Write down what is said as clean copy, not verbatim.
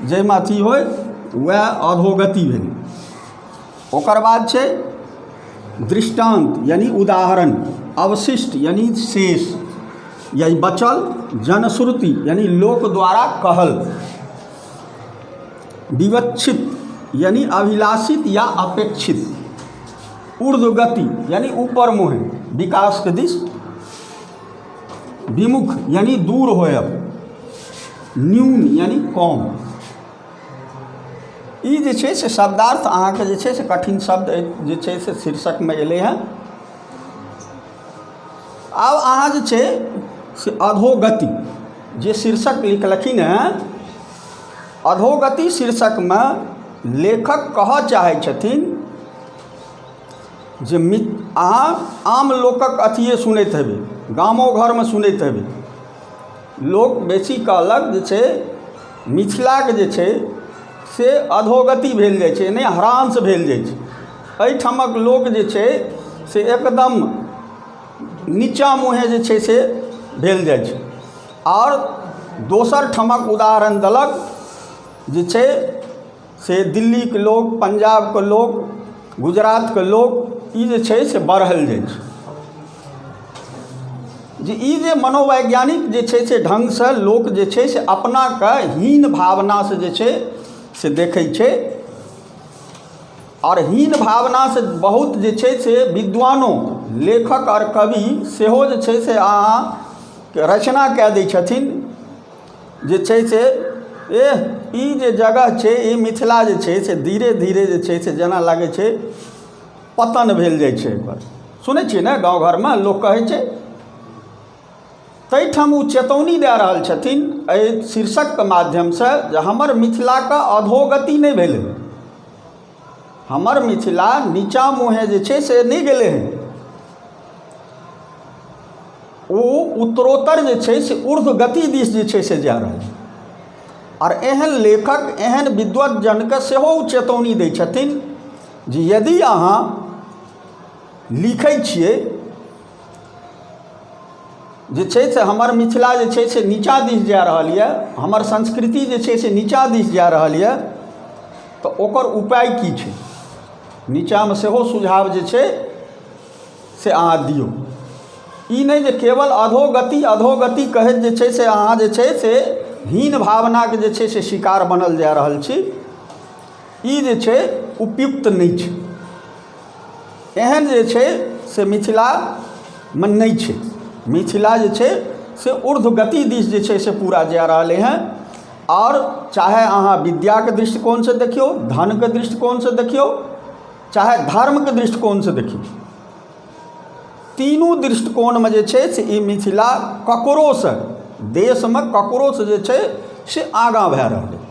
जाहिमे अथी होइ, वएह अधोगति भेलै। ओकर बाद छै दृष्टान्त यानि उदाहरण, अवशिष्ट यानि शेष यानि बचल, जनश्रुति यानि लोक द्वारा कहल, विवक्षित यानि अभिलाषित या अपेक्षित, ऊर्ध्वगति यानि ऊपर मुँहे विकासके दिस, विमुख यानि दूर होयब, न्यून यानि कम। ई जे छै से शब्दार्थ अहाँके जे छै से कठिन शब्द जे छै से शीर्षकमे एलै हँ। आब अहाँ जे छै से अधोगति जे शीर्षक लिखलखिन हेँ, अधोगति शीर्षकमे लेखक कहऽ चाहै छथिन जे अहाँ आम लोकक अथिए सुनैत हेबै, गामो घरमे सुनैत हेबै, लोक बेसी कहलक जे छै मिथिलाके जे छै से अधोगति भेल जाइ छै, नहि ह्रास भेल जाइ छै। एहिठामक लोक जे छै से एकदम नीचाँ मुँहे जे छै से भेल जाइ छै। आओर दोसर ठामक उदाहरण देलक जे छै से दिल्लीके लोक, पंजाबके लोक, गुजरातके लोक ई जे छै से बढ़ल जाइ छै। जे ई जे मनोवैज्ञानिक जे छै से ढङ्गसँ लोक जे छै से अपनाके हीन भावनासँ जे छै से देखै छै, आओर हीन भावनासँ बहुत जे छै से विद्वानो लेखक आओर कवि सेहो जे छै से अहाँके रचना कए दै छथिन जे छै से एह ई जे जगह छै, ई मिथिला जे छै से धीरे धीरे जे छै से जेना लागै छै पतन भेल जाइ छै एकर। सुनै छियै ने, गाँव घरमे लोक कहै छै। ताहिठाम ओ चेतौनी दए रहल छथिन एहि शीर्षकके माध्यमसँ जे हमर मिथिलाके अधोगति नहि भेलै, हमर मिथिला नीचाँ मुँहे जे छै से नहि गेलै हँ, ओ उत्तरोत्तर जे छै से ऊर्ध्वगति दिस जे छै से जा रहल छै। आओर एहन लेखक, एहन विद्वज्जनके सेहो ओ चेतौनी दै छथिन जे यदि अहाँ लिखै छियै जे छै से हमर मिथिला जे छै से नीचाँ दिस जा रहल यऽ, हमर संस्कृति जे छै से नीचाँ दिस जा रहल यऽ, तऽ ओकर उपाय की छै? नीचाँमे सेहो सुझाव जे छै से अहाँ दियौ। ई नहि जे केवल अधोगति अधोगति कहैत जे छै से अहाँ जे छै से हीन भावनाके जे छै से शिकार बनल जा रहल छी, ई जे छै उपयुक्त नहि छै। एहन जे छै से मिथिलामे नहि छै। मिथिला जे छै से ऊर्ध्वगति दिस जे छै से पूरा जा रहलै हँ। आओर चाहे अहाँ विद्याके दृष्टिकोणसँ देखियौ, धनके दृष्टिकोणसँ देखियौ, चाहे धर्मके दृष्टिकोणसँ देखियौ, तीनू दृष्टिकोणमे जे छै से ई मिथिला ककरोसँ, देशमे ककरोसँ जे छै से आगाँ भए रहलै।